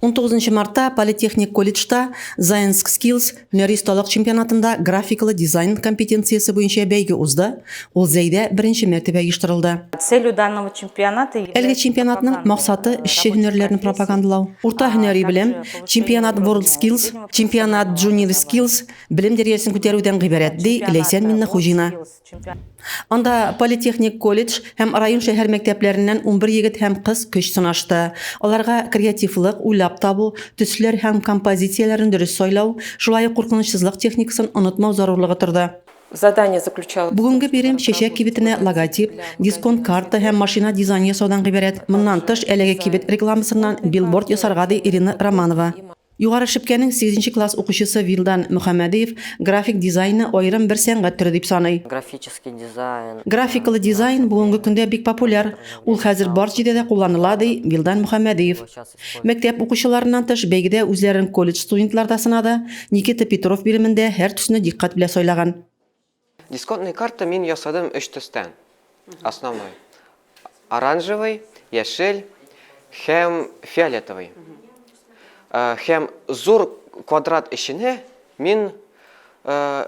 19 мартта Политехник колледжда Zainsk Skills һөнәри осталык чемпионатында графикалы дизайн компетенциясе буенча бәйге узды, ул Зәйдә беренче мәртәбә оештырылды. Целью данного чемпионата Әлеге чемпионатның максаты, эшче һөнәрләрне пропагандалау. Урта һөнәри белем, чемпионат WorldSkills, чемпионат Junior Skills, белем дәрәҗәсен күтәрүдән гыйбарәт, ди Ләйсән Миннехуҗина. Анда политехник колледж һәм район-шәһәр мәктәпләреннән 11 егет һәм кыз көч сынашты. Аларга креативлык, уйлап табу, төсләр һәм композицияләрне дөрес сайлау, шулай ук куркынычсызлык техникасын онытмау зарурлыгы торды. Задание заключалось Бүгенге бирем чәчәк кибетенә логотип, дисконт карта һәм машина дизайн ясаудан гыйбарәт. Моннан тыш, әлеге кибет рекламасыннан билборд ясарга, ди Ирина Романова. Югары Шепкәнең сигезенче класс укучысы Вилдан Мөхәммәдиев график дизайнны аерым бер сәнгать төре дип саный. Графический дизайн. Графикалы дизайн бүгенге көндә бик популяр, ул хәзер бар җирдә дә кулланыла, ди Вилдан Мөхәммәдиев. Мәктәп укучыларыннан тыш, бәйгедә үзләрен колледж студентлары да сынады. Никита Петров биремендә һәр төсне дикъкать белән сайлаган. Дисконтный карта мин ясадым өч төстән. Основной. Оранжевый, яшел һәм фиолетовый. Э, һәм зур квадрат эченә мин 3%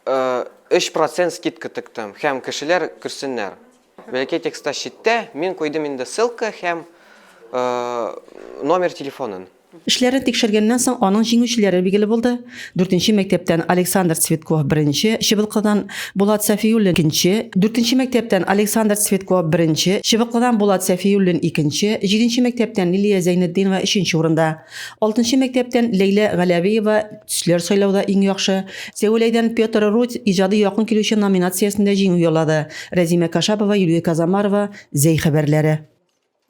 э, э, скидка тыктым һәм кешеләр күрсеннәр. Бәләкәй текстта читтә мин куйдым инде ссылка һәм номер телефонын. Эшләрне тикшергәннән соң аның җиңүчеләре билгеле булды. Дүртенче мәктәптән Александр Цветков беренче, Чыбыклыдан Булат Сәфиуллин икенче, дүртенче мәктәптән Александр Цветков беренче, Чыбыклыдан Булат Сәфиуллин икенче, җиденче мәктәптән Лилия Зәйнетдинова өченче урында. Алтынчы мәктәптән Ләйлә Галәвиева төсләр сайлауда иң яхшы, Сәвәләйдән Петр Рудь иҗади якын килүче номинациясендә җиңү яулады. Рәзимә Кашапова, Юлия Казамарова, Зәй хәбәрләре.